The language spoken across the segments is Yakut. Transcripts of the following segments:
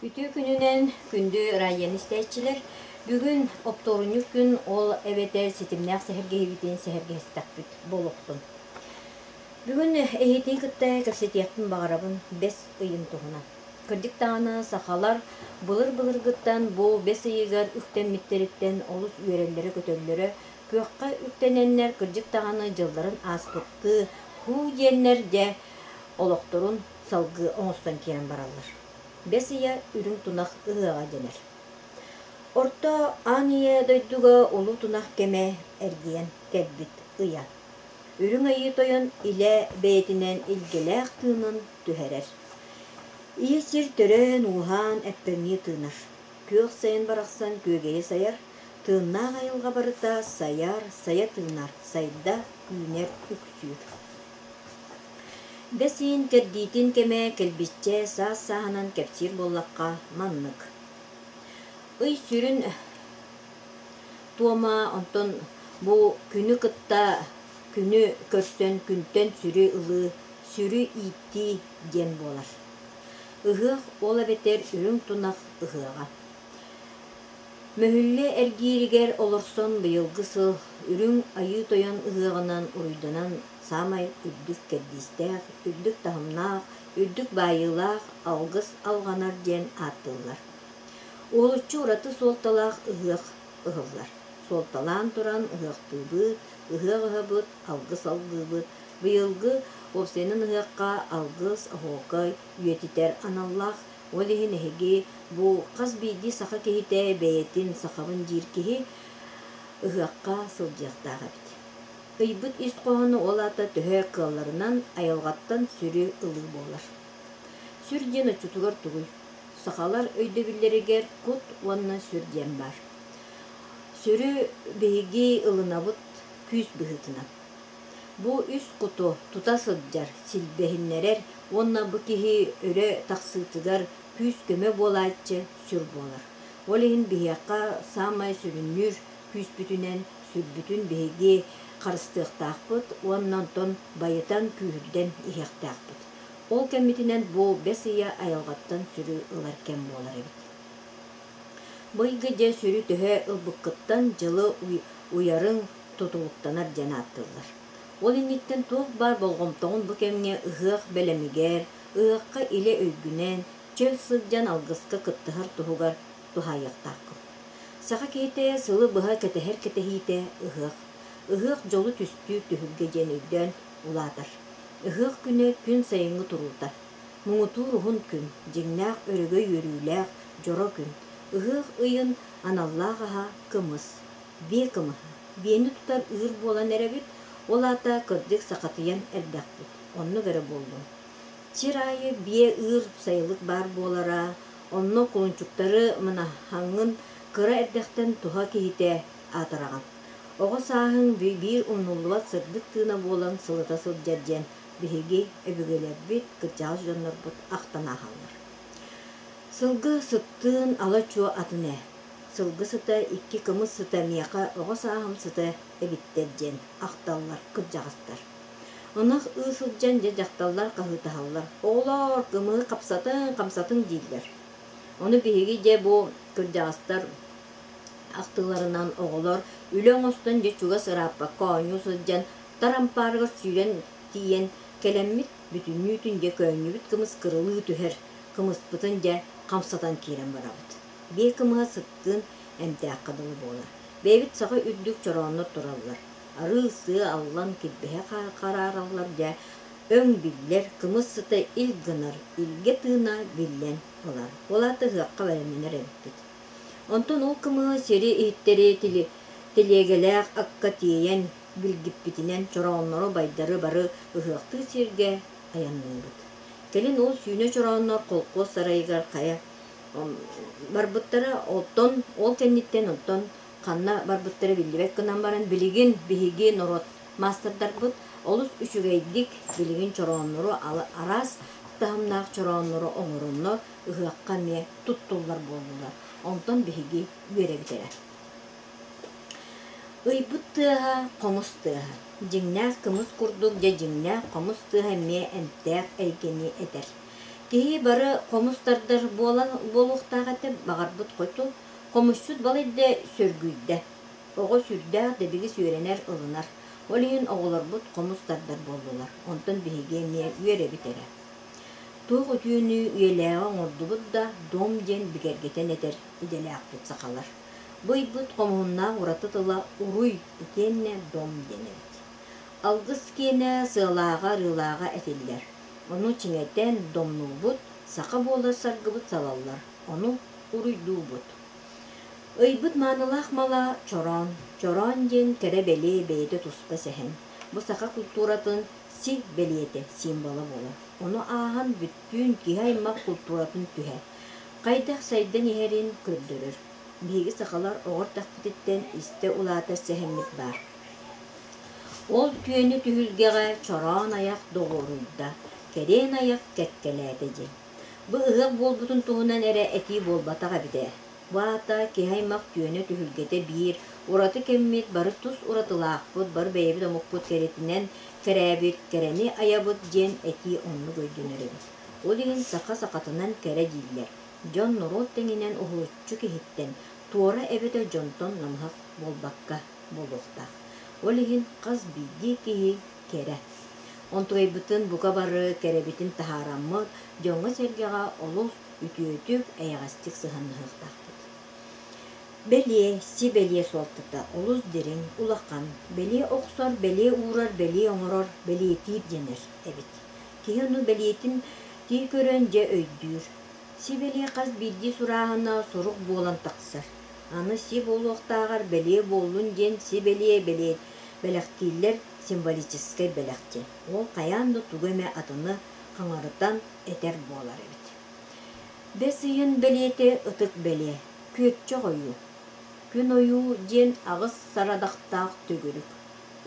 Үтүө күнүнэн, күндү радионы истээччилэр! Бүгүн оптуорунньук күн, ол эбэтэр ситимнээх сэһэргэһиибитин сэһэргэстэхпит буолуохтун. Бүгүн эһиитин кытта кэпсэтиэхпин баҕарабын бэс ыйын туһунан. Кырдьык даҕаны сахалар былыр-былыргыттан бу бэс ыйыгар үктэммиттэриттэн олус үөрэллэрэ-көтөллөрө, күөххэ үктэнэннэр кырдьык даҕаны дьылларын ааспыттыы һуу диэннэр дьэ олохторун салгыы оҥостон киирэн бараллар. Бэс ыйа үрүҥ тунах ыһыаҕа дэнэр. Орто Аан Ийэ дойдуга улуу тунах кэмэ эргийэн кэлбит ыйа. Үрүҥ Айыы Тойон илэ бэйэтинэн илгэлээх тыынын түһэрэр. Ийэ сир төрөөн-ууһаан эппэҥнии тыынар. Күөх сайын барахсан күөгэйэ сайар, тыыннаах айылҕа барыта сайар, сайа тыынар, сайда, үүнэр, үксүүр. Бэс ыйын кэрдиитин кэмэ кэлбиччэ саас-сааһынан кэпсиир буоллахха маннык. Ый сүрүн туома онтон бу күнү кытта күнү көрсөн күнтэн сүрү ылыы, сүрү ииттии диэн буолар. Ыһыах ол эбэтэр үрүҥ тунах ыһыаҕа. Мөһүллэ эргииригэр олорсон быйылгы сыл Үрүҥ Айыы Тойон ыһыаҕынан уруйданан саамай үрдүк кэрдиистээх, үрдүк таһымнаах, үрдүк баайыылаах алгыс алҕанар диэн ааттыыллар. Уолуччу ураты суолталаах ыһыах ыһыллар. Суолталаан туран ыһыахтыыбыт, ыһыах ыһабыт, алгыс алгыыбыт. Быйылгы уопсайынан ыһыахха алгыс, оһуокай үйэтитэр аналлаах. Ол иһин эһиги бу хас биирдии саха киһитэ бэйэтин сахабын диир киһи ыһыахха сылдьыахтаах эбит. Ыйбыт ис хоһооно ол аата төһө кыалларынан айылҕаттан сүрү ылыы буолар. Сүр диэн оччотугар тугуй? Сахалар өйдөбүллэригэр кут уонна сүр диэн баар. Сүрү биһиги ылынабыт күүс быһыытынан. Бу үс куту тута сылдьар, силбэһиннэрэр уонна бу киһи өрө тахсыытыгар күүс-көмө буолааччы сүр буолар. Ол иһин биһиэхэ саамай сүрүннүүр күүспүтүнэн сүрбүтүн биһиги харыстыахтаахпыт уонна онтон байытан, күүһүрдэн иһиэхтээхпит. Ол кэммитинэн бу бэс ыйа айылҕаттан сүрү ылар кэм буолар эбит. Бу ыйга дьэ сүрү төһө ылбыккыттан дьылы уйарыҥ тутулуктанар диэн ааттыыллар. Ол инниттэн туох баар болҕомтоҕун бу кэмҥэ ыһыах бэлэмигэр, ыһыахха илэ өйгүнэн, чөл сылдьан алгыска кыттыһар туһугар туһаайыахтааххын. Саха киһитэ сылы быһа кэтэһэр кэтэһиитэ ыһыах. Ыһыах дьолу түстүүр түһүлгэ диэн өйдөөн улаатар. Ыһыах күнэ күн сайыҥҥы туруута. Муҥутуур уһун күн, дьиҥнээх өрөгөй үөрүүлээх дьоро күн. Ыһыах ыйын аналлаах аһа кымыс. Биэ кымыһа. Биэни тутар ыыр буолан эрэбит, ол аата кырдьык сахатыйан эрдэхпит. Оннук эрэ буоллун. Сир аайы биэ ыыр сайылык баар буолара, онно кулунчуктары мынаһаҥҥын кыра эрдэхтэн туһа киһитэ аатыраҕын. Оҕо сааһыҥ биир умнуллубат сырдык тыына буолан сылыта сылдьар диэн биһиги өбүгэлэрбит, кырдьаҕас дьоннорбут ахтан ааһаллар. Сылгы сыттыын ала-чуо атын ээ. Сылгы сыта икки кымыс сыта миэхэ оҕо сааһым сыта эбиттэр диэн ахталлар кырдьаҕастар. Ынах ыы сылдьан дьэ дьахталлар хаһыытаһаллар: «Оҕолоор, кымыһы хапсатыҥ, хамсатыҥ» дииллэр. Ону биһиги дьэ бу кырдьаҕастар ахтыыларынан оҕолор үлэ оҥостон дьэ чугас ырааппакка оонньуу сылдьан тар ампаарыгар сүүрэн тиийэн кэлэммит бүтүннүүтүн дьэ көөнньүбүт кымыс кырылыы түһэр кымыспытын дьэ хамсатан киирэн барабыт. Биэ кымыһа сыттыын эмтээххэ дылы буолар. Бэйэбит саха үрдүк чорооннор тураллар. Арыы-сыа аллан килбэһэ хараараллар дьэ өҥ биллэр, кымыс сыта ил гынар, илгэ тыына биллэн ылар. Ол аата ыһыахха бэлэмнэнэр эбиппит. Онтон ол кымыһы сири иһиттэри тэлиэгэлээх акка тиэйэн билгиппитинэн чорооннору байдары бары ыһыахтыы сиргэ айанныыбыт. Кэлин ол сүүнэ чорооннор холкуос сарайыгар хайа барбыттара, оттон ол кэнниттэн онтон ханна барбыттара биллибэт гынан баран билигин биһиги норуот маастардарбыт олус үчүгэйдик билигин чорооннору араас таһымнаах чорооннору оҥороннор ыһыахха эмиэ туттуллар буоллулар. Онтон биһиги үөрэбит эрэ. Ыйбыт тыаһа хомус тыаһа. Дьиҥнээх кымыс курдук дьэ дьиҥнээх хомус тыаһа эмиэ эмтээх эйгэни этэр. Киһи бары хомус тардар буолан буолуохтаах этэ, баҕарбыт хоту, хомусчут балайда сөргүйдэ. Оҕо сүрдээх дэбигис үөрэнэр, ылынар. Ол иһин оҕолорбут хомус тардар буоллулар, онтон биһиги эмиэ үөрэбит эрэ. Туох үтүөнү үйэлээҕи оҥордубут да, дом диэн бигэргэтэн этэр идэлээхпит сахалар. Бу ыйбыт хомуһуннаах ураты тыла уруй итиэннэ дом диэн эбит. Алгыс киэнэ сыалааҕа-арыылааҕа этиллэр. Ону чиҥэтэн домнуубут, саха буолар саргыбыт салаллар, ону уруйдуубут. Ыйбыт маанылаах мала чороон. Чороон диэн кэрэ бэлиэ бэйэтэ туспа сэһэн. Бу саха култууратын си бэлиэтэ, символа буолар. Ону ааһан бүттүүн киһи аймах култууратын түһэ. Хайдах сайдан иһэрин көрдөрөр. Биһиги сахалар оҕо эрдэхпититтэн истэ улаатар сэһэммит баар. Ол түөнү түһүлгэҕэ чороон айах доҕуоруйда, кэриэн айах кэккэлээтэ диэн. Бу ыһыах буолбутун туһунан эрэ этии буолбатах эбит ээ. Бу аата киһи аймах түөнэ түһүлгэтэ биир, ураты кэммит, бары тус уратылаахпыт, бары бэйэбит омукпут кэрэтинэн кэрээбит, кэрэни айабыт диэн этии оннук өйдөнөр эбит. Ол иһин саха сахатынан кэрэ дииллэр. Дьон норуот тэҥинэн уһулуччу киһиттэн, туора эбэтэр дьонтон намыһах буолбакка буолуохтаах. Ол иһин хас биирдии киһи кэрэ. Онтугайбытын бука бары кэрэбитин таһаараммыт, дьоҥҥо-сэргэҕэ олус үтүөтүк, эйэҕэстик сыһыаннаһыахтаахпыт. Бэлиэ, си бэлиэ суолтата олус дириҥ, улахан. Бэлиэ охсор, бэлиэ уурар, бэлиэ оҥорор, бэлиэтиир дэнэр эбит. Киһи ону бэлиэтин тии көрөн дьэ өйдүүр. Си бэлиэ хас биирдии сурааһына сурук буолан тахсар. Аны си буолуохтааҕар бэлиэ буоллун диэн си бэлиэ бэлиэ бэлэхтииллэр символическай бэлэх диэн. Ол хайаан да тугу эмэ атыны хаҥарытан этэр буолар эбит. Бэс ыйын бэлиэтэ ытык бэлиэ, күөччэх ойуу. Күн ойуу диэн аҕыс сарадахтаах төгүрүк.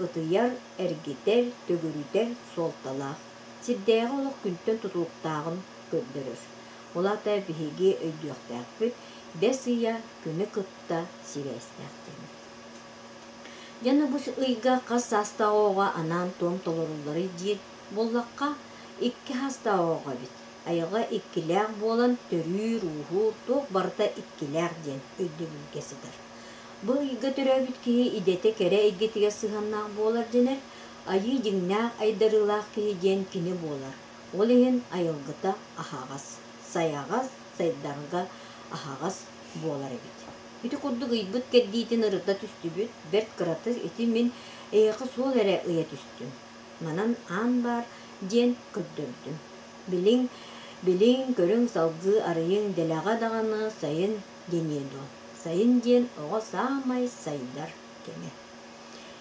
Ытыйар, эргитэр, төгүрүтэр суолталаах. Сирдээҕи олох күнтэн тутулуктааҕын көрдөрөр. Ол аата биһиги өйдүөхтээхпит, бэс ыйа күнү кытта сибээстээх диэн. Дьэ бу ыйга хас саастаах оҕоҕо анаан туом толорулларый диир буоллахха, икки саастаах оҕо эбит. Айылҕа иккилээх буолан төрүүр-ууһуур туох барыта иккилээх диэн өйдөбүлгэ сытар. Бу ыйга төрөөбүт киһи идэтэ кэрэ эйгэтигэр сыһыаннаах буолар дэнэр, айыы дьиҥнээх айдарыылаах киһи диэн кини буолар. Ол иһин айылгыта аһаҕас, сайаҕас, сайдарга аһаҕас буолар эбит. Ити курдук ыйбыт кэрдиитин ырыта түстүбүт, бэрт кыратык ити мин эйиэхэ суол эрэ ыйа түстүм. Манан аан баар диэн көрдөрдүм. Билиҥ, билиҥ, көрүҥ, салгыы арыйыҥ, дэлэҕэ даҕаны сайын диэниэ дуо. Сайын диэн оҕо саамай сайдар кэмэ.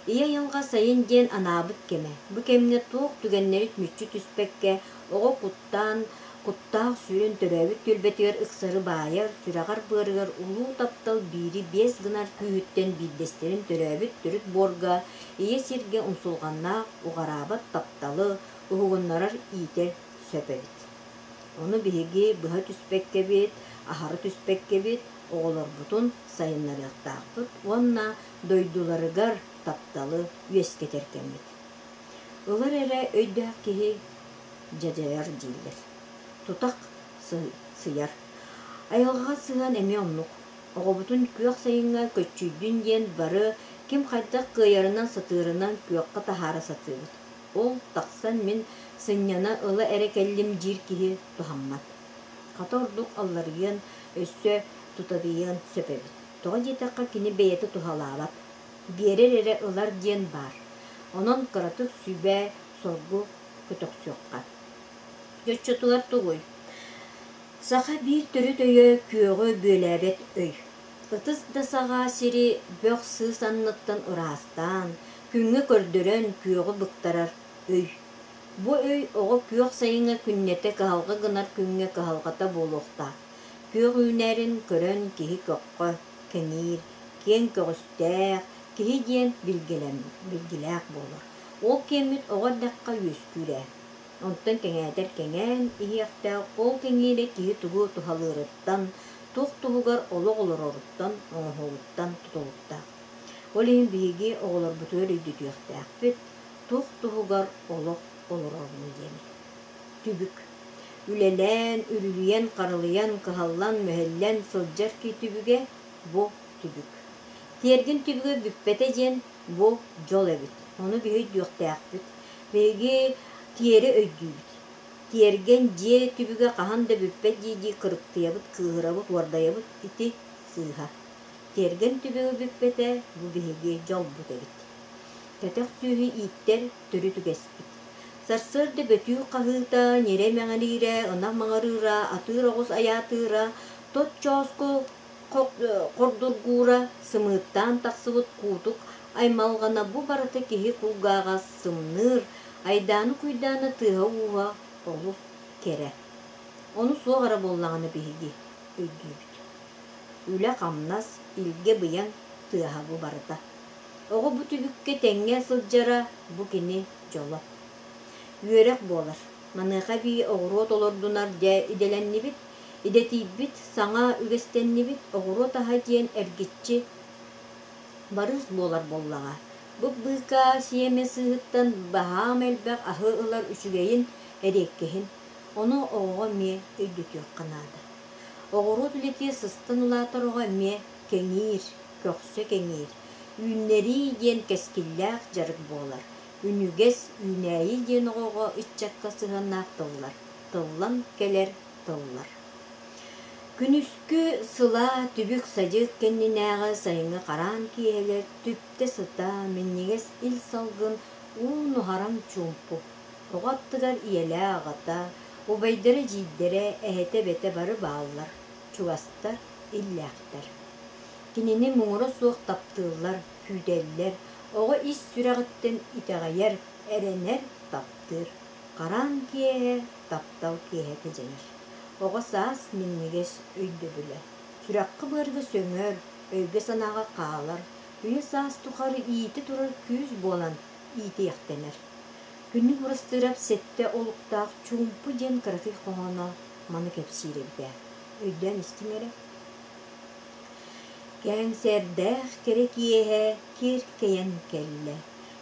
Ийэ айылҕа сайын диэн анаабыт кэмэ. Бу кэмҥэ туох түгэннэри мүччү түспэккэ, оҕо куттаан, куттаах сүүрэн төрөөбүт түөлбэтигэр ыксары баайар, сүрэҕэр-быарыгар улуу таптал биири биэс гынар күүһүттэн биирдэстэрин төрөөбүт төрүт буорга, ийэ сиргэ умсулҕаннаах, уҕараабат тапталы уһугуннарар иитэр сөп эбит. Ону биһиги быһа түспэккэбит, аһары түспэккэбит оҕолорбутун сайыннарыахтаахпыт уонна дойдуларыгар тапталы үөскэтэр кэммит. Ылар эрэ өйдөөх киһи дьадайар дииллэр. Тутах сыйар. Айылҕаҕа сыһыан эмиэ оннук. Оҕобутун күөх сайыҥҥа көччүйдүн диэн бары ким хайдах кыайарынан сатыырынан күөххэ таһаара сатыыбыт. Ол тахсан мин сынньана ыла эрэ кэллим диир киһи туһаммат. Хата ордук алларыйыан, өссө тутатыйыан сөп эбит. Тоҕо диэтэххэ кини бэйэтэ туһалаабат, биэрэр эрэ ылар диэн баар. Онон кыратык сүбэ, соргу көтөхсүөххэ. Оччотугар тугуй? Саха биир төрүт өйө күөҕү бүөлээбэт өй. Ытыс да саҕа сири бөх-сыыс анныттан ыраастаан, күҥҥэ көрдөрөн күөҕү быктарар өй. Бу өй оҕо күөх сайыҥҥа күннэтэ кыһалҕа гынар күҥҥэ кыһалҕата буолуохтаах. Күөх үүнэрин көрөн киһи көххө кэҥиир, киэҥ көҕүстээх, киһи диэн билгэлээх буолар. Ол киэммит оҕо эрдэххэ үөскүүр ээ. Онтон кэҥээтэр кэҥээн иһиэхтээх, ол кэҥиирэ киһи тугу туһалыырыттан, туох туһугар олох олороруттан, оҥоһугуттан тутулуктаах. Ол иһин биһиги оҕолорбутугар өйдөтүөхтээхпит, туох туһугар олох олоробун диэни. Түбүк. Үлэлээн, үрүлүйэн, харалыйан, кыһаллан, мүһэллэн сылдьар киһи түбүгэ бу түбүк. Тиэргэн түбүгэ бүппэтэ диэн бу дьол эбит. Ону биһи өйдүөхтээхпит. Биһиги тиэрэ өйдүүбүт. Тиэргэн, дьиэ түбүгэ хаһан да бүппэт дии-дии кырыктыйабыт, кыыһырабыт, уордайабыт. Ити сыыһа. Тиэргэн түбүгэ бүппэтэ бу биһиги дьолбут эбит. Кэтэх сүөһү ииттэр төрүт үгэспит. Сарсыарда бөтүүк хаһыыта, ньирэй мэҥириирэ, ынах маҥырыыра, атыыр оҕус айаатыыра, тот чооску хордургуура, сымыыттаан тахсыбыт куутук аймалҕана бу барыта киһи кулгааҕа сымныыр, айдааны-куйдааны тыаһа-ууһа олус кэрэ. Ону суох эрэ буоллаҕына биһиги өйдүүбүт. Үлэ-хамнас, илгэ-быйаҥ тыаһа бу барыта. Оҕо бу түбүккэ тэҥҥэ сылдьара бу кини дьоло. Үөрэх буолар. Маныаха эбии оҕуруот олордунар дьэ идэлэннибит, идэтийбит, саҥа үгэстэннибит, оҕуруот аһа диэн эргиччи барыыс буолар буоллаҕа. Бып-быыкаа сиэмэ сыыһыттан баһаам элбэх аһы ылар үчүгэйин, эриэккэһин. Ону оҕоҕо эмиэ өйдөтүөххэ наада. Оҕуруот үлэтигэр сыстан улаатар оҕо эмиэ кэҥиир, көхсө кэҥиир. Үүннэрии диэн кэскиллээх дьарык буолар. Үнүгэс, үүнээйи диэн оҕоҕо ыччакка сыһыаннаах тыллар, тыллан кэлэр тыллар. Күнүскү сылаа түбүк-садьык кэннинээҕи сайыҥҥы хараан киэһэлэр түптэ сыта, минньигэс ил салгын, уу нуһараҥ чуумпу. Оҕо аттыгар ийэлээх аҕата, убайдара-эдьиийдэрэ, эһэтэ-эбэтэ бары бааллар, чугастар, иллээхтэр. Кинини муҥура суох таптыыллар, күүтэллэр, оҕо ис сүрэҕиттэн итэҕэйэр, эрэнэр, таптыыр. Хараан киэһэ таптал киэһэтэ дьэнэр. Оҕо саас минньигэс өйдөбүлэ. Сүрэххэ-быарга сөҥөр, өйгө-санааҕа хаалар, үйэ-саас тухары иитэ турар күүс буолан иитиэхтэнэр. Күннүк Урастыырап сэттэ олуктаах Чуумпу диэн кыракый хоһооно маны кэпсиир эбит ээ. Өйдөөн истиҥ эрэ. Кэҥсэрдээх кэрэ киэһэ киэркэйэн кэллэ,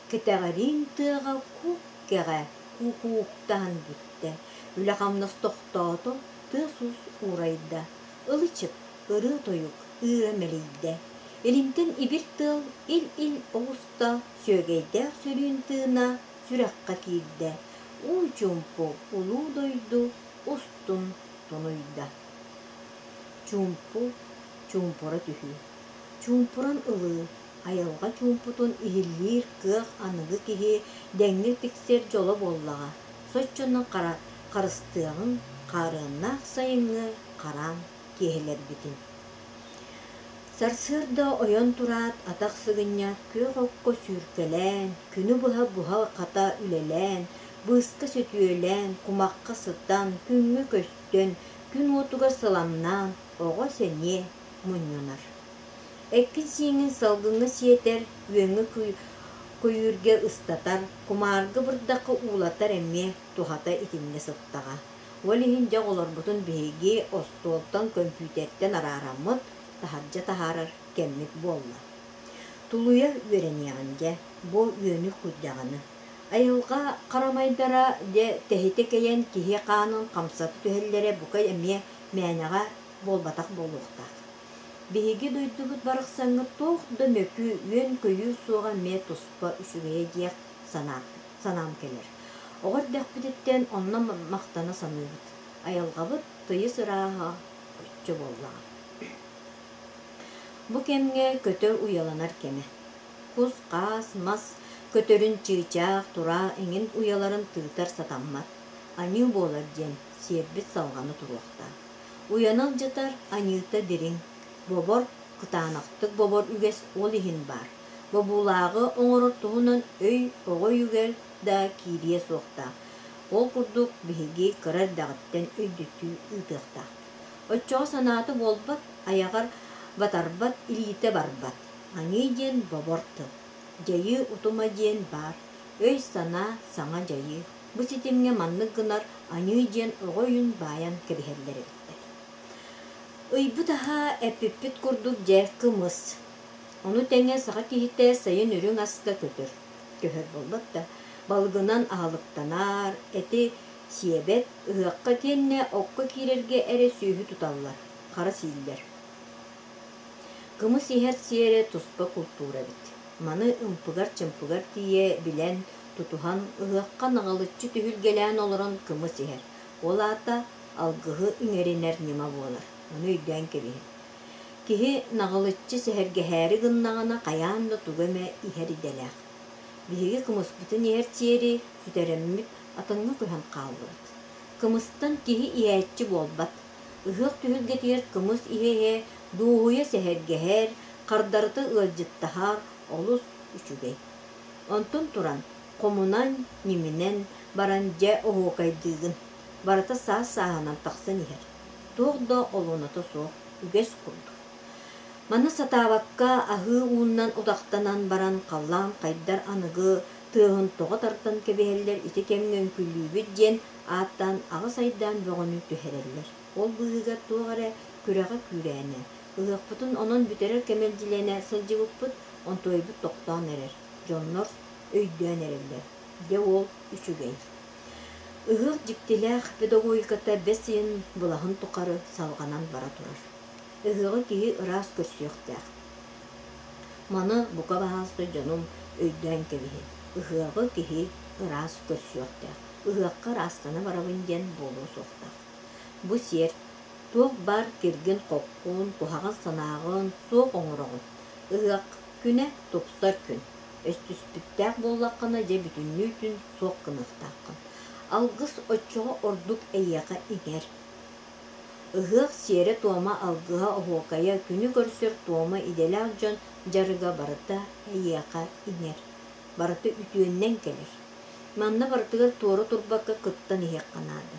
кэтэҕэриин тыаҕа кук-кэҕэ кукууктаһан бүттэ, үлэ-хамнас тохтоото, тыас-уус уурайда, ылы-чып, ырыа-тойук ыыра мэлийдэ. Илинтэн ибир тыал ил-ил оҕуста, сүөгэйдээх сөрүүн тыына сүрэххэ киирдэ, уу чуумпу улуу дойду устун тунуйда. Чуумпу, чуумпура түһүү. Чуумпуран ылыы, айылҕа чуумпутун иһиллиир кыах аныгы киһи дэҥҥэ тиксэр дьоло буоллаҕа, соччону харыстыаҕыҥ хаарыаннаах сайыҥҥы хараан киэһэлэрбитин. Сарсыарда ойон тураат, атах сыгынньах күөх окко сүүркэлээн, күнү быһа буһа-хата үлэлээн, быыска сөтүөлээн, кумахха сытан, күҥҥэ көстөн, күн уотугар сыламнаан, оҕо сэниэ мунньунар. Эккин-сииҥҥин салгыҥҥа сиэтэр, үөҥҥэ көйүүргэ ыстатар, кумаарга бырдахха уулатар эмиэ туһата итиннэ сыттаҕа. Ол иһин дьэ оҕолорбутун биһиги остуолтан, көмпүүтэртэн араараммыт, таһырдьа таһаарар кэммит буолла. Тулуйа үөрэниэҕин дьэ, бу үөнү куйдаҕаны. Айылҕа харамайдара дьэ тэһитэ кэйэн киһи хаанын хамсата түһэллэрэ бука эмиэ мээнэҕэ буолбатах буолуохтаах. Биһиги дойдубут барахсаҥҥа туох да мөкү, үөн-көйүүр суоҕа эмиэ туспа үчүгэйэ диэх санаа санаам кэлэр. Оҕо эрдэхпититтэн онно махтана саныыбыт. Айылҕабыт тыйыс ырааһа оччо буоллаҕа. Бу кэмҥэ көтөр уйаланар кэмэ. Кус-хаас, мас көтөрүн чыычаах, тураах эҥин уйаларын тыытар сатаммат. Аньыы буолар диэн сиэрбит салҕана туруохтаах. Уйаны алдьатар аньыыта дириҥ, бобор, кытаанахтык бобор үгэс ол иһин баар. Бобуулааҕы оҥорор туһунан өй оҕо өйүгэр да киириэ суохтаах. Ол курдук биһиги кыра эрдэҕиттэн өйдөтүү ыытыахтаахпыт. Оччоҕо санаата буолбат, айаҕар батарбат, илиитэ барбат. Аньыы диэн бобор тыл. Дьайыы утума диэн баар. Өй-санаа, саҥа дьайыы. Бу ситимҥэ маннык гынар аньыы диэн оҕо өйүн баайан кэбиһэллэр эбиттэр. Ыйбыт аһа эппиппит курдук дьэ кымыс. Ону тэҥэ саха киһитэ сайын үрүҥ аска көтөр, көһөр буолбат да, балыгынан аһылыктанар, эти Сиэбэт, ыһыахха итиэннэ окко киирэргэ эрэ сүөһү туталлар, хара сииллэр. Кымыс иһэр сиэрэ туспа култуура эбит. Маны ымпыгар-чымпыгар тиийэ билэн, тутуһан, ыһыахха наҕылыччы түһүлгэлээн олорон кымыс иһэр. Ол аата алгыһы иҥэринэр ньыма буолар. Ону өйдөөн кэбиһиҥ. Киһи наҕылыччы сэһэргэһээри гыннаҕына хайаан да тугу эмэ иһэр идэлээх. Биһиги кымыспытын иһэр сиэри сүтэрэммит атыҥҥа көһөн хааллыбыт. Кымыстан киһи иһээччи буолбат. Ыһыах түһүлгэтигэр кымыс иһэ-иһэ дуоһуйа сэһэргэһэр, хардарыта ыалдьыттаһар олус үчүгэй. Онтон туран, хомунан, ньиминэн баран дьэ оһуокайдыыгын. Барыта саас-сааһынан тахсан иһэр. Туох да олуоната суох, үгэс курдук. Маны сатаабакка аһыы ууннан утахтанан баран халлаан хайдар аныгы тыаһын тоҕо тардан кэбиһэллэр ити кэмҥэ үҥкүүлүүбүт диэн ааттаан аҕыс айдаан бөҕөнү түһэрэллэр. Ол быыһыгар туох эрэ күрэҕэ күүрээнэ, ыһыахпытын онон бүтэрэр кэмэлдьилэнэ сылдьыбыппыт, онтуойбут тохтоон эрэр, дьоннор өйдөөн эрэллэр. Дьэ уол үчүгэй. Ыһыах дьиктилээх педагогиката бэс ыйын былаһын тухары салҕанан бара турар. Ыһыаҕы киһи ыраас көрсүөхтээх. Маны бука баһаалыста дьонум өйдөөн кэбиһин. Ыһыаҕы киһи ыраас көрсүөхтээх. Ыһыахха ыраастана барабын диэн буолуо суохтаах. Бу сиэр туох баар киргин-хоккун, куһаҕан санааҕын суох оҥороҕун. Ыһыах күнэ тупсар күн. Өстүспүттээх буоллаххына дьэ бүтүннүүтүн суох гыныахтааххын. Алгыс оччоҕо ордук эйиэхэ иҥэр. Ыһыах сиэрэ-туома, алгыһа, оһуокайа, күнү көрсөр туома идэлээх дьон дьарыга барыта эйиэхэ иҥэр, барыта үтүөннэн кэлэр. Манна барытыгар туора турбакка кыттан иһиэххэ наада.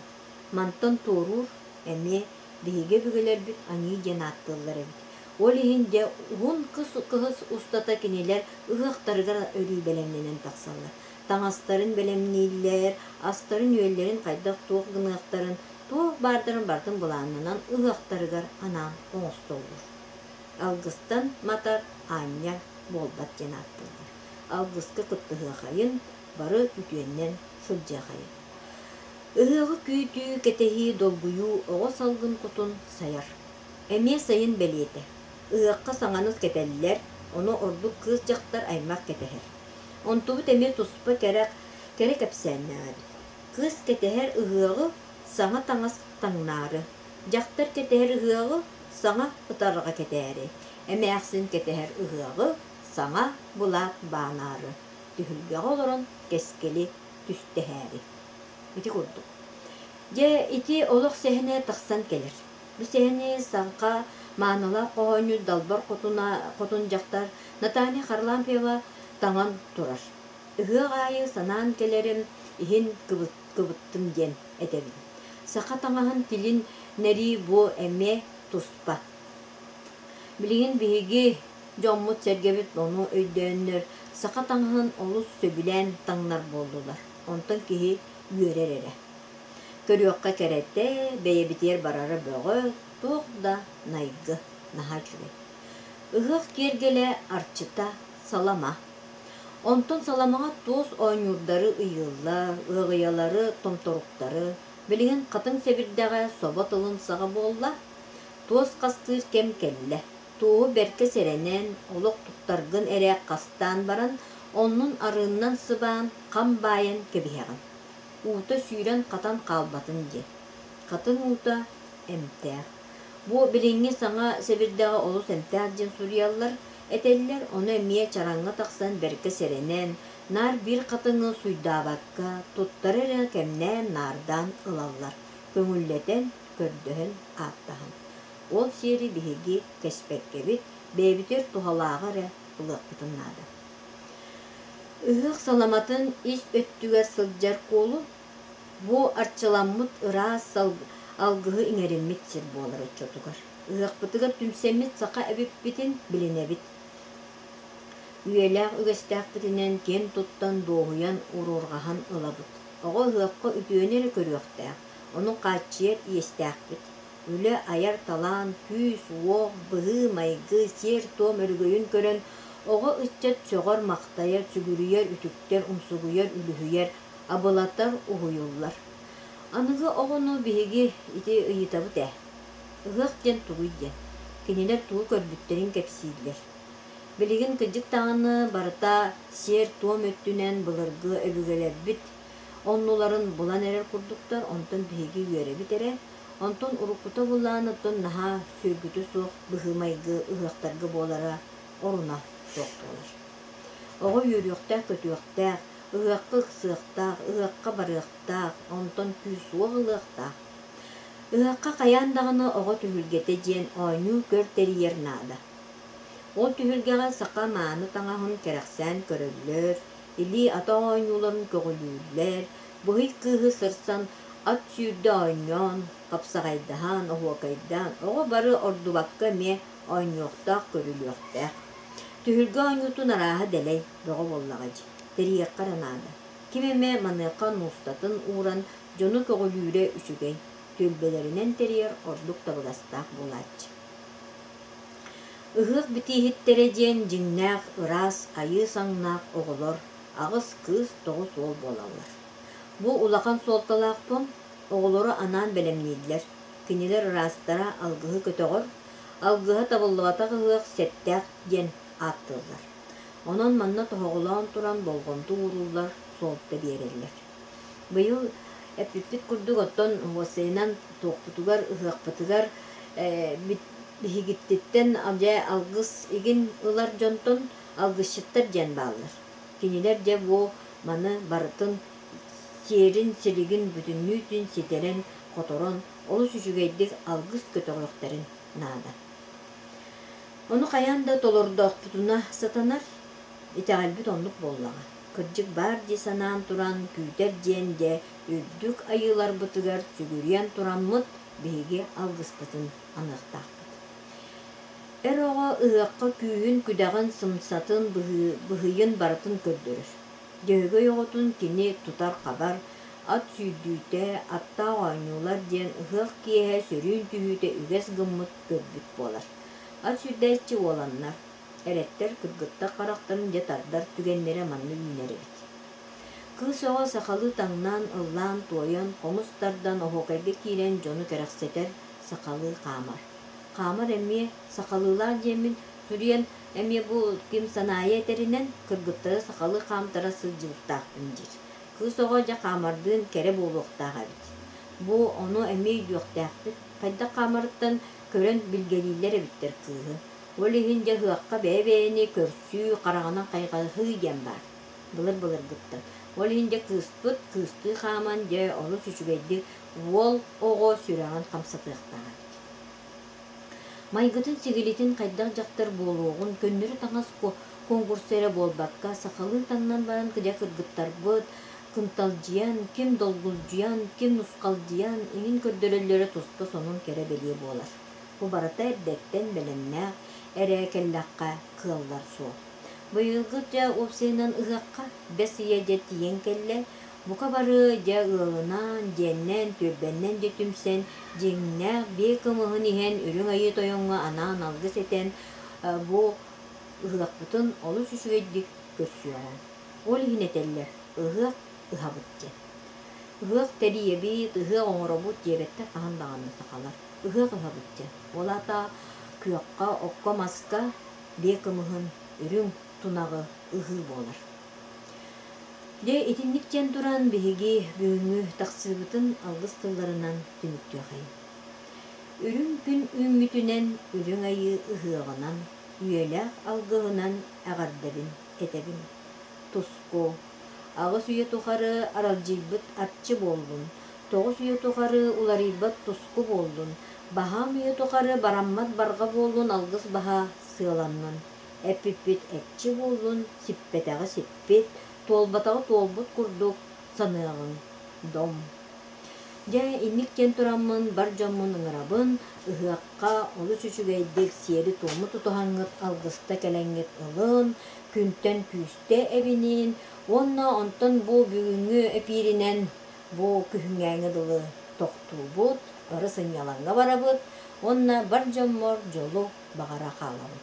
Мантан туоруур эмиэ биһиги өбүгэлэрбит аньыы диэн ааттыыллар эбит. Ол иһин дьэ уһун кыһыс устата кинилэр ыһыахтарыгар өрүү бэлэмнэнэн тахсаллар. Таҥастарын бэлэмнииллэр, астарын-үөллэрин хайдах-туох гыныахтарын, туох баардарын барытын былааннанан ыһыахтарыгар анаан оҥостоллор. Алгыстан матар аанньа буолбат диэн ааттыыллар. Алгыска кыттыһыахайын, бары үтүөннэн сылдьыахайын. Ыһыаҕы күүтүү, кэтэһии, долгуйуу оҕо салгын кутун сайар. Эмиэ сайын бэлиэтэ. Ыһыахха саҥаны кэтэллэр, ону ордук кыыс-дьахтар аймах кэтэһэр. Онтубут эмиэ туспа кэрэ, кэрэ кэпсээннээх эбит. Кыыс кэтэһэр ыһыаҕы саҥа таҥас таҥнаары, дьахтар кэтэһэр ыһыаҕы саҥа ытарҕа кэтээри, эмээхсин кэтэһэр ыһыаҕы саҥа былаат баанаары, түһүлгэҕэ олорон кэскили түстэһээри. Ити курдук. Дьэ, ити олох сэһэнэ тахсан кэлэр. Бу сэһэни Саҥха маанылаах хоһоонньут далбар хотуна, хотун дьахтар Наталья Харлампьева таҥан турар. Ыһыах аайы санаан кэлэрим иһин кыбыттым диэн этэбин. Саха таҥаһын тилин нэрии бу эмиэ туспа. Билигин биһиги дьоммут-сэргэбит ону өйдөөннөр, саха таҥаһын олус сөбүлээн таҥнар буоллулар. Онтон киһи үөрэр эрэ. Көрүөххэ кэрэтэ, бэйэбитигэр барара бөҕө, туох да найгы, наһаа үчүгэй. Ыһыах киэргэлэ арчыта салама. Онтон саламаҕа туос оонньуурдары ыйыыллар, ыаҕыйалары, томторуктары. Билигин хатыҥ сэбирдэҕэ собо тылын саҕа буолла. Туос хастыыр кэм кэллэ. Туоһу бэркэ сэрэнэн, олох туттаргын эрэ хастаан баран, оннун арыыннан сыбаан, хам баайан кэбиһэҕин. Уута сүүрэн-хатан хаалбатын диэн. Хатыҥ уута эмтээх. Бу билиҥҥи саҥа сэбирдэҕи олус эмтээх диэн суруйаллар, этэллэр, ону эмиэ чараҥҥа тахсан бэркэ сэрэнэн, наар биир хатыҥы суйдаабакка, туттары эрэ кэмнээн наардаан ылаллар, көҥүллэтэн, көрдөһөн, ааттаһан. Ол сиэри биһиги кэспэккэбит, бэйэбитигэр туһалааҕы эрэ ылыахпытын наада. Ыһыах саламатын ис өттүгэр сылдьар куолу бу арчыламмыт ыраас алгыһы иҥэриммит сир буолар оччотугар. Ыһыахпытыгар түмсэммит саха эбиппитин билинэбит. Үйэлээх үгэстээхпитинэн киэн туттан, дуоһуйан, уруурҕаһан ылабыт. Оҕо ыһыахха үтүөнү эрэ көрүөхтээх, ону хааччыйар иэстээхпит. Үлэ, айар талаан, күүс-уох, быһыы-майгы, сиэр-туом өрөгөйүн көрөн, оҕо-ыччат сөҕөр-махтайар, сүгүрүйэр, үтүктэр, умсугуйар, үлүһүйэр, абылатар, уһуйуллар. Аныгы оҕону биһиги ити ыйытабыт ээ. Ыһыах диэн тугуй диэн. Кинилэр тугу көрбүттэрин кэпсииллэр. Билигин кырдьык даҕаны барыта сиэр-туом өттүнэн былыргы өбүгэлэрбит оннуларын булан эрэр курдуктар, онтон биһиги үөрэбит эрэ. Онтон уруккута булаан, оттон наһаа сүөргүтэ суох быһыы-майгы ыһыахтарга буолара оруна суох буолар. Оҕо үөрүөхтээх-көтүөхтээх, ыһыахха ыксыахтаах, ыһыахха барыахтаах, онтон күүс-уох ылыахтаах. Ыһыахха хайаан даҕаны оҕо түһүлгэтэ диэн оонньуу-көр тэрийэр наада. Ол түһүлгэҕэ саха мааны таҥаһын кэрэхсээн көрөллөр, илии-атах оонньууларын көҕүлүүллэр, быһый кыыһы сырсан ат сүүрдэ оонньоон, хапсаҕайдаһан, оһуокайдаан оҕо бары ордубакка эмиэ оонньуохтаах-көрүлүөхтээх. Түһүлгэ оонньуутун арааһа дэлэй, бөҕө буоллаҕа дии, тэрийиэххэ эрэ наада. Ким эмэ маныаха нуустатын ууран дьону көҕүлүүрэ үчүгэй, түөлбэлэринэн тэрийэр ордук табыгастаах буолааччы. Ыһыах битииһиттэрэ диэн дьиҥнээх ыраас айыы саҥнаах оҕолор аҕыс кыыс, тоҕус уол буолаллар. Бу улахан суолталаах пуон оҕолору анаан бэлэмнииллэр. Кинилэр ыраастара алгыһы көтөҕөр, алгыһа табыллыбатах ыһыах сэттээх диэн ааттыыллар. Онон манна тоһоҕолоон туран болҕомто ууруллар, суолта биэрэллэр. Быйыл эппиппит курдук оттон уопсайынан туохпутугар, ыһыахпытыгар биһигиттиттэн дьэ алгыс игин ылар дьонтон алгысчыттар диэн бааллар. Кинилэр дьэ бу маны барытын сиэрин-силигин бүтүннүүтүн ситэрэн-хоторон олус үчүгэйдик алгыс көтөҕүөхтэрин наада. Ону хайаан да толордохпутуна сатанар, итэҕэлбит оннук буоллаҕа. Кырдьык баар дии санаан туран күүтэр диэн дьэ үрдүк айыыларбытыгар сүгүрүйэн тураммыт биһиги алгыспытын аныахтаахпыт. Эр оҕо ыһыахха күүһүн-күдэҕин, сымсатын, быһыйын барытын көрдөрөр. Дьөһөгөй оҕотун кини тутар-хабар, ат сүүрдүүтэ, аттаах оонньуулар диэн ыһыах киэһэ сөрүүн түһүүтэ үгэс гыммыт көрбүт буолар. Ат сүүрдээччи уоланнар, эрэттэр кыргыттар харахтарын дьэ тардар түгэннэрэ манна үүнэр эбит. Кыыс оҕо сахалыы таҥнан, ыллаан-туойан, хомус тардан оһуокайга киирэн дьону кэрэхсэтэр, сахалыы хаамар. Хаамар эмиэ сахалыылаах диэммин суруйан эмиэ бу ким Санаайа этэринэн кыргыттары сахалыы хаамтара сылдьыбыттаахпын диир. Кыыс оҕо дьэ хаамардыын кэрэ буолуохтаах эбит. Бу ону эмиэ өйдүөхтээхпит. Хайдах хаамарыттан көрөн билгэлииллэр эбиттэр кыыһы. Ол иһин дьэ ыһыахха бэйэ-бэйэни көрсүү, хараҕынан хайҕаһыы диэн баар. Былыр-былыргыттан. Ол иһин дьэ кыыспыт кыыстыы хааман дьэ олус үчүгэйдик уол оҕо сүрэҕин хамсатыахтаах эбит. Майгытын-сигилитин хайдах дьахтар буолуоҕун көннөрү таҥас куонкурса эрэ буолбакка, сахалыы таҥнан баран дьэ кыргыттарбыт кынталдьыйан, ким долгулдьуйан, ким нусхалдьыйан иҥин көрдөрөллөрө туспа сонун кэрэ бэлиэ буолар. Бу барыта эрдэттэн бэлэмнээх эрэ кэллэххэ кыаллар суол. Быйылгы дьэ уопсайынан ыһыахха бэс ыйа дьэ тиийэн кэллэ. Бука бары дьэ ыалынан, дьиэннэн, түөлбэннэн дьэ түмсэн, дьиҥнээх биэ кымыһын иһэн Үрүҥ Айыы Тойоҥҥо анаан алгыс этэн бу ыһыахпытын олус үчүгэйдик көрсүөҕүҥ. Ол иһин этэллэр, ыһыах ыһабыт диэн. Ыһыах тэрийэбит, ыһыах оҥоробут диэбэттэр хаһан даҕаны сахалар. Ыһыах ыһабыт диэн. Ол аата күөххэ, окко-маска биэ кымыһын, үрүҥ тунаҕы ыһыы буолар. Дьэ, итинник диэн туран биһиги бүгүҥҥү тахсыыбытын алгыс тылларынан түмүктүөхэйиҥ. Үрүҥ күн үүммүтүнэн, үрүҥ айыы ыһыаҕынан, үйэлээх алгыһынан эҕэрдэбин этэбин. Туску, аҕыс үйэ тухары аралдьыйбыт арчы буоллун, тоҕус үйэ тухары уларыйбат туску буоллун, баһаам үйэ тухары бараммат барҕа буоллун алгыс баһа сыаланнын. Эппиппит экчи буоллун, сиппэтэҕи сиппит, туолбатаҕы туолбут курдук саныаҕыҥ, дом. Дьэ, инник диэн тураммын бар дьоммун ыҥырабын, ыһыахха олус үчүгэйдик сиэри-туому тутуһаҥҥыт алгыста кэлэҥҥит ылын, күнтэн күүстэ эбинин уонна онтон бу бүгүҥҥү эпииринэн бу күһүҥҥээҥи дылы тохтуубут, бары сынньалаҥҥа барабыт уонна бар дьоммор дьолу баҕара хаалабын.